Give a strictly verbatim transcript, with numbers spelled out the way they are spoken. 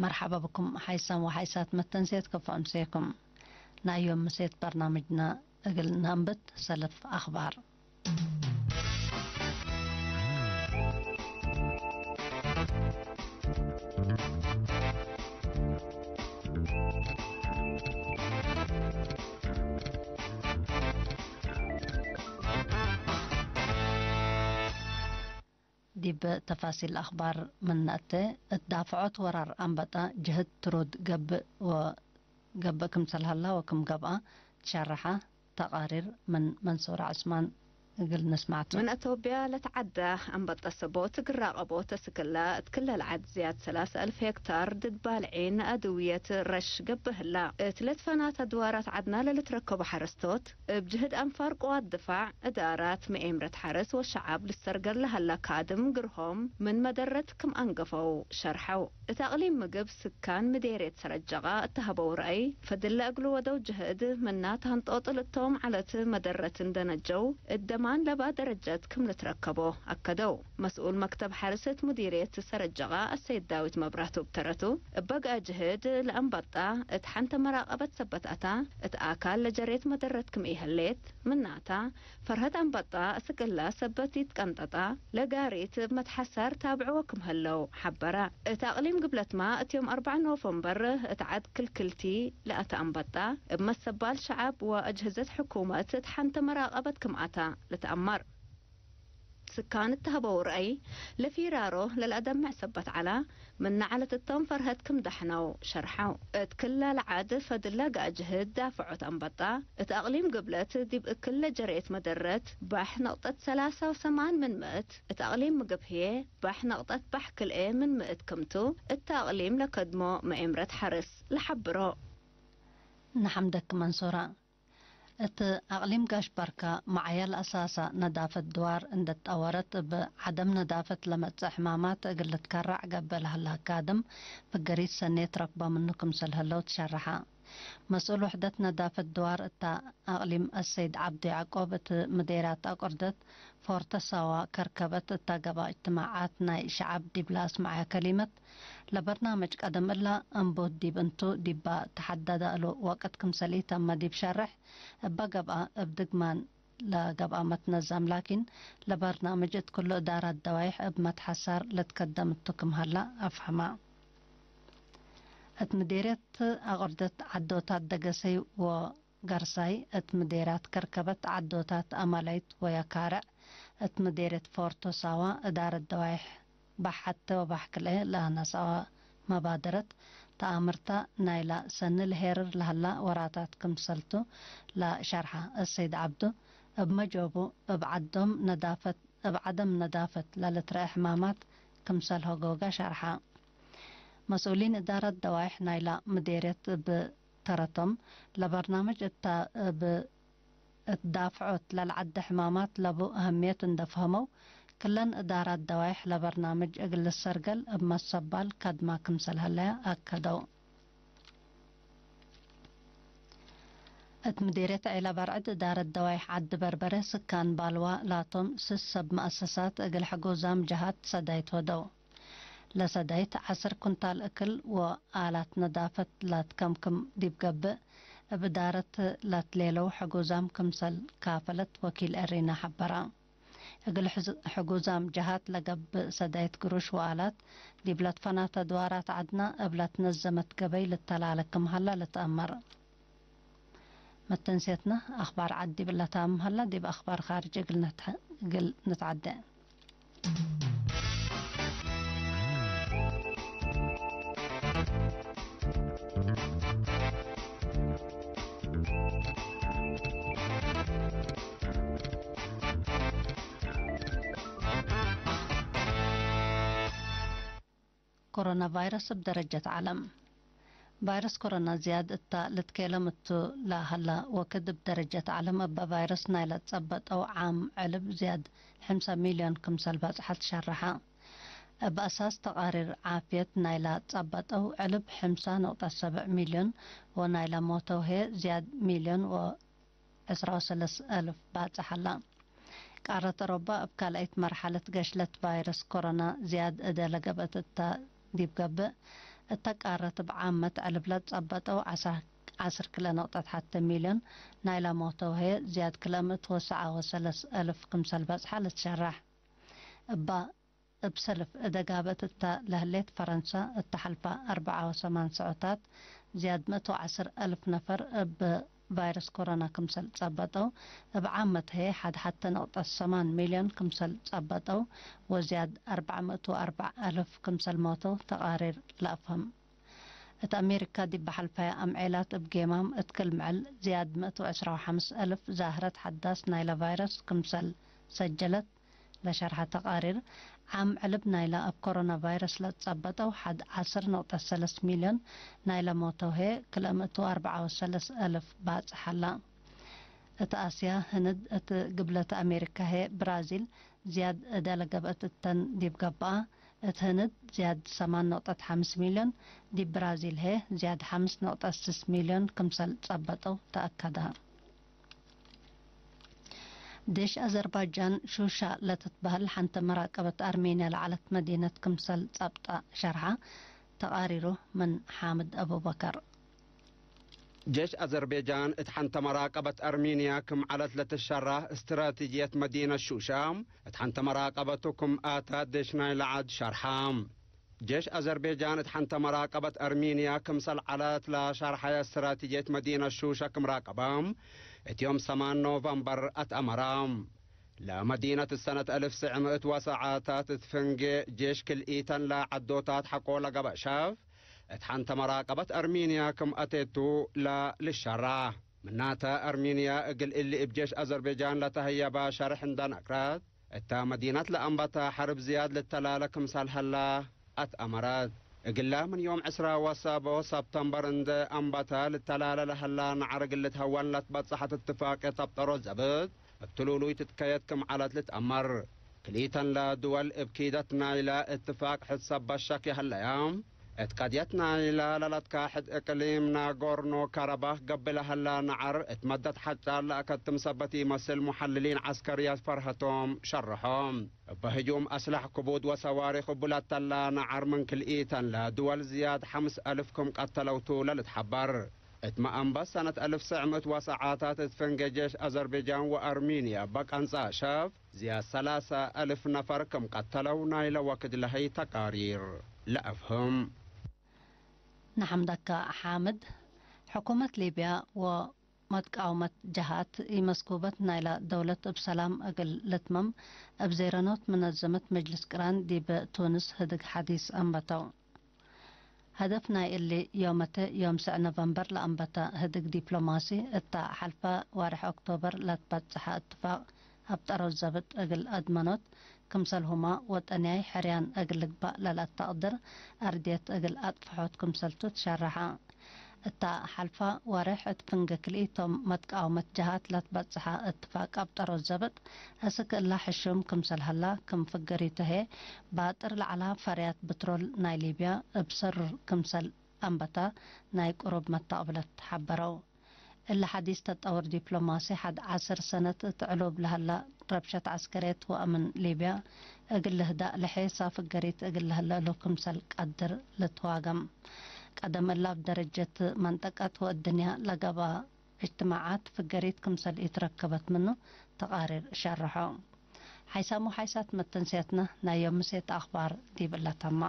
መርሐባ ብኩም ሐይሳም ወሐይሳት መተንሴት ከፎ አምሴኩም። ናይ ዮም ምሴት በርናምጅነ እግል ነአንብት ሰልፍ አኽባር። ዲብ ተፋሲል አኽባር ምን ነአቴ፣ እት ዳፍዖት ወራር አንበጣ ጅህድ ትሩድ ገብእ ወገብእ ክምሰል ሀላ ወክም ገብአ ትሸረሐ ተቃሪር ምን መንሱር ዑስማን እግል ንስማዕ ቱ። ምን አቶብያ ለተዐደ አንበጣ ሰቦት እግል ራቀቦ ተስክለ፣ እት ክለ ለዐድ ዝያድ ሰላሰ አልፍ ሄክታር ድድ ባልዒን አድውየት ረሽ ገብእ ህላ። እት ለትፈናተ አድዋራት ዐድና ለልትረከቡ ሐረስቶት፣ እብ ጅህድ አንፋር ቅዋት ድፋዕ፣ እዳራት፣ መኤምረት ሐርስ ወሸዓብ ልሰርገል ለሀላ ካድም ግርሆም ምን መደረት ክም አንገፈው ሸርሐው። እት አቅሊም ምግብ ስካን ምዴርየት ሰረጀቃ እተሀበው ረአይ፣ ፈድለ እግሉ ወደው ጅህድ ምና ተንጦጥል እቶም ዐለት መደረት እንደ ነጀው፣ እት ደማን ለባ ደረጀት ክም ልትረከቦ አከደው። መስኡል መክተብ ሐርስ እት ሙዲርየት ሰረጀቃ አሰይድ ዳዊት መብራቱ እብ ተረቱ፣ እበ ገአ ጅህድ ለአንበጣ እት ሐንተ መራቀበት ሰበት አታ፣ እት አካል ለጀሬት መደረት ክም ኢሀሌት፣ ምናታ፣ ፈርሀት አንበጣ እስክ እላ ሰበት ኢትቀንጠጣ፣ ለጋሪት እብ መትሐሳር ታብዕወ ክም ህለው ሐበረ። እት አቅሊም ግብለትማ እት ዮም አርበዕ ኖፎምበር እት ዐድ ክልክልቲ ለአተ አንበጣ፣ እብ መሰባል ሸዐብ ወአጅህዘት ሕኩመት እት ሐንተ መራቀበት ክም አታ ልትአመር። ስካን እተሀበው ረአይ፣ ለፊራሮ ለለአደምዕ ሰበት ዐላ፣ ምነ ዐለት እቶም ፈርሀት ክም ደሐነው ሸርሐው። እት ክለ ለዐድ ፈድለ ገአ ጅህድ ዳፍዖት አንበጣ፣ እት አቅሊም ግብለት ዲብ እክለ ጀሬት መደረት ባሕ ነቅጠት ሰላሳ ወሰማን ምን ምእት፣ እት አቅሊም ምግብ ህዬ ባሕ ነቅጠት ባሕ ክልኤ ምን ምእት ክምቱ፣ እተ አቅሊም ለከድሞ መኤምረት ሐርስ ለሐብሮ። ነሐምደክ መንሱራ። እት አቅሊም ጋሽ ባርካ መዓያ ለአሳሳ ነዳፈት ድዋር እንደ ትጠወረት፣ እብ ዐደም ነዳፈት ለመጽእ ሕማማት እግል ልትከረዕ ገብእ ለሀላ ካድም ፍገሪት ሰኔት ረክበ ምኑ ክምሰል ህለው ትሸረሐ። መስኡል ውሕደት ነዳፈት ድዋር እተ አቅሊም አሰይድ ዐብዱ ያዕቆብ፣ እት ምዴርያት አቁርደት ፎርተ ሳዋ ከርከበት እተ ገብአ እጅትማዓት ናይ ሸዐብ ዲብለ አስመዐየ ከሊመት፣ ለበርናምጅ ቀደም እላ እንቡት ዲብ እንቱ ዲባ ተሐደደ እሉ ወቅት ክምሰል ኢተመ ዲብ ሸርሕ፣ እበ ገብአ እብ ድግማን ለገብአ መትነዛም ላኪን፣ ለበርናምጅ እት ኩሉ እዳራት ደዋይሕ እብ መትሐሳር ልትከደም እቱ ክም ሀላ አፍሀመ። እት ምዴርየት አቁርደት ዐዶታት ደገሰይ ወገርሳይ፣ እት ምዴርያት ከርከበት ዐዶታት አማላይት ወየካርዕ፣ እት ምዴርየት ፎርቶ ሳዋ እዳረት ደዋይሕ ባሕ ሐቴ ወባሕ ክልኤ ለአነሰአወ መባደረት ተአምርተ ናይለ ሰኒ ለሄርር ለሀላ ወራታት ክምሰልቱ ለሸርሐ አሰይድ ዐብዱ፣ እብ መጆቡ እብ ዐዶም ነዳፈት፣ እብ ዐደም ነዳፈት ለልትረአ ሕማማት ክምሰል ሆጎገ ሸርሐ። መስኡሊን እዳረት ደዋይሕ ናይለ ምዴርየት እብ ተረቶም፣ ለበርናምጅ እተ እብ እት ዳፍዖት ለልዐደ ሕማማት ለቡ አህምየት እንደ ፈህመው፣ ክለን እዳራት ደዋይሕ ለበርናምጅ እግል ልሰርገል እብ መሰባል ከድማ ክምሰል ሀለየ አከደው። እት ምዴርየት ዔለ በርዕድ እዳረት ደዋይሕ ዐዲ በርበረ ስካን ባልዋ ላቶም ስስ ሰብ መአሰሳት እግል ሕጉዛም ጀሃት ሰዳይት ወደው። ለሰዳይት ዐስር ኩንታል እክል ወአላት ነዳፈት ላትከምክም ዲብ ገብእ፣ እብ እዳረት ላትሌለው ሕጉዛም ክምሰል ካፈለት ወኪል ኤሪና ሐበራ። እግል ሕዝ-፣ ሕጉዛም ጀሃት ለገብእ ሰዳይት ግሩሽ ወአላት፣ ዲብ ለትፈናተ ድዋራት ዐድና እብ ለትነዘመት ገበይ ልተላለ ክም ሀላ ልትአመር። መተንሴትነ አኽባር ዐድ ዲብ ለታምም ሀላ፣ ዲብ አኽባር ካርጅ እግል ነትሐ-፣ እግል ንትዐደ። ኮሮና ቫይረስ እብ ደረጀት ዐለም። ቫይረስ ኮሮና ዝያድ እተ ልትኬለም እቱ ለሀለ ወክድ፣ እብ ደረጀት ዐለም እበ ቫይረስ ናይለ ትጸበጠው ዓም ዕልብ ዝያድ ሕምሰ ሚልዮን ክምሰል በጽሐ ትሸረሐ። እብ አሳስ ተቃሪር ዓፍየት ናይለ ትጸበጠው ዕልብ ሕምሳ ነቁጠት ሰብዕ ሚልዮን ወናይለ ሞተው ህዬ ዝያድ ሚልዮን ወ ዕስራ ወሰለስ አልፍ ባጽሕ ሀላ። ቃረት አውሮፓ እብ ካልአይት መርሐለት ገሽለት ቫይረስ ኮሮና ዝያድ እደ ለገብአት እተ ዲብ ገብእ፣ እተ ቃረት እብ ዓመት ዕልብ ለትጸበጠው ዐስር ክለ ነቅጠት ሐተ ሚልዮን ናይላ ሞተው ህዬ ዝያድ ክለ ምእት ወሰዓ ወሰለስ እልፍ ክምሰል በጽሐ ልትሸረሕ። እባ እብ ሰልፍ እደ ጋብአት እተ ለህሌት ፈረንሰ፣ እተ ሐልፈ አርበዓ ወሰማን ሰዑታት ዝያድ ምእት ወዐስር እልፍ ነፈር እብ ቫይረስ ኮሮና ክምሰል ጸበጠው፣ እብ ዓመት ህዬ ሐድ ሐተ ነቅጠት ሰማን ሚልዮን ክምሰል ጸበጠው ወዝያድ አርበዕ ምእት ወአርበዕ እልፍ ክምሰል ሞተው ተቃሪር ለአፍህም። እት አሜሪካ ዲብ ሐልፈየ አምዔላት እብ ጌማም እት ክል ምዕል ዝያድ ምእት ወዕስራ ወሐምስ እልፍ ዛህረት ሐዳስ ናይለ ቫይረስ ክምሰል ሰጀለት ለሸርሐ ተቃሪር፣ ዓም ዕልብ ናይለ እብ ኮሮና ቫይረስ ለትጸበጠው ሐድ ዐስር ነቅጠት ሰለስ ሚልዮን ናይለ ሞተው ህዬ ክልኤ ምእት ወአርበዓ ወሰለስ እልፍ ባጽሕ ሀላ። እት አስያ ህንድ፣ እት ግብለት አሜሪካ ህዬ ብራዚል ዝያድ እደ ለገብአት እተን ዲብ ገብአ፣ እት ህንድ ዝያድ ሰማን ነቅጠት ሐምስ ሚልዮን፣ ዲብ ብራዚል ህዬ ዝያድ ሐምስ ነቅጠት ስስ ሚልዮን ክምሰል ጸበጠው ተአከደ። ዴሽ አዘርባጃን ሹሻ ለትትበህል ሐንተ መራቀበት አርሜንያ ለዐለት መዲነት ክምሰል ጸብጠ ሸርሐ። ተቃሪሩ ምን ሓምድ አቡበከር። ጄሽ አዘርቤጃን እት ሐንተ መራቀበት አርሜንያ ክም ዐለት ለትሸራህ እስትራቲጅየት መዲነት ሹሻ፣ እት ሐንተ መራቀበቱ ክም አታት ዴሽ ናይለ ዐድ ሸርሐ። ጄሽ አዘርቤጃን እት ሐንተ መራቀበት አርሜንያ ክምሰል ዐለት ለሸርሐየ እስትራቲጅየት መዲነት ሹሻ ክም ራቀበ፣ እት ዮም ሰማን ኖቨምበር አትአመረ። ለመዲነት ሰነት አልፍ ስዕ ምእት ወሰዓታት እት ፍንጌ ጄሽ ክልኢተን ለዐዶታት ሐቆ ለገብአ ሸፍ፣ እት ሐንተ መራቀበት አርሜንያ ክም አቴቱ ለልሸራህ። ምናተ አርሜንያ እግል እሊ እብ ጄሽ አዘርቤጃን ለተሀየበ ሸርሕ እንደ ነቅረት፣ እተ መዲነት ለአንበተ ሐርብ ዝያድ ልተላለ ክምሰል ሀላ አትአመረት። እግለ ምን ዮም ዕስራ ወሰቦ ሰብተምበር እንደ አንበተ ልተላለ ለሀላ ነዐር እግል ልትሀወን ለትበጽሐት እትፋቅየት አብጠሮት ዘብጥ፣ እብ ትሉሉይ ትትከየድ ክም ዐለት ልትአመር። ክልኢተን ለድወል እብ ኪደት ናይለ እትፋቅ ሕድ ሰብ በሸክ ይሀለያ። እት ቀድየት ናይለ ለለትካሕድ እቅሊም ናጎርኖ ካራባክ ገብእ ለሀላ ነዐር እት መደት ሐጫር ለአከትም ሰበት ኢመስል ሙሐልሊን ዐስከርያት ፈርሀቶም ሸርሖ። እበ ህጁም አስላሕ ክቡድ ወሰዋሪክ እቡ ለተላ ነዐር ምን ክልኢተን ለድወል ዝያድ ሐምስ አልፍ ክም ቀተለው ቱ ለልትሐበር። እት መአንበት ሰነት አልፍ ስዕ ምእት ወሰዓታት እት ፍንጌ ጄሽ አዘርቤጃን ወአርሜንያ በቀንጻ ሸፍ ዝያድ ሰላሰ አልፍ ነፈር ክም ቀተለው ናይለ ወክድ ለሀይ ተቃሪር ለአፍህም። ነሐምደከ ሓምድ። ሕኩመት ሊብያ ወመትቃውመት ጀሃት ኢመስኩበት ናይለ ደውለት እብ ሰላም እግል ልትመም እብ ዜረኖት መነዘመት መጅልስ ቅራን ዲብ ቱንስ ህድግ ሐዲስ አንበተው። ሀደፍ ናይ እሊ ዮመተ ዮም ስዕ ኖቨምበር ለአንበተ ህድግ ዲፕሎማሲ፣ እተ ሐልፈ ዋርሕ ኦክቶበር ለትበጽሐ እትፋቅ አብጠሮት ዘብጥ እግል አድመኖት ክምሰልሁመ ወጠንያይ ሕርያን እግል ልግባእ ለለአተቅድር አርድየት እግል አጥፍሖት ክምሰልቱ ትሸረሐ። እተ ሐልፈ ዋርሕ እት ፍንጌ ክልኢቶም መትቃውመት ጀሃት ለትበጽሐ እትፋቅ አብጠሮት ዘብጥ፣ እስክ እላ ሕሹም ክምሰል ሀላ ክም ፍገሪቱ ህዬ፣ ባጥር ለዐላ ፈርያት ብትሮል ናይ ሊብያ እብ ሰሩ ክምሰል አንበተ ናይ ቅሩብ መተቅብለት ሐበረው። እሊ ሐዲስ ተጠውር ዲፕሎማሲ ሐድ ዐስር ሰነት እት ዕሉብ ለሀላ ረብሸት ዐስከርየት ወአምን ሊብያ እግል ልህዳእ ለሔሳ ፍገሪት እግል ለህለ እሉ ክምሰል ቀድር ልትዋገም። ቀደም እላ እብ ደረጀት መንጠቀት ወእድንያ ለገብአ እጅትማዓት ፍገሪት ክምሰል ኢትረከበት ምኑ ተቃሪር ሸርሖ። ሓይሳም ወሓይሳት መተንስያትነ ናይ ዮም ምሴት አኽባር ዲብ እለ ተመ።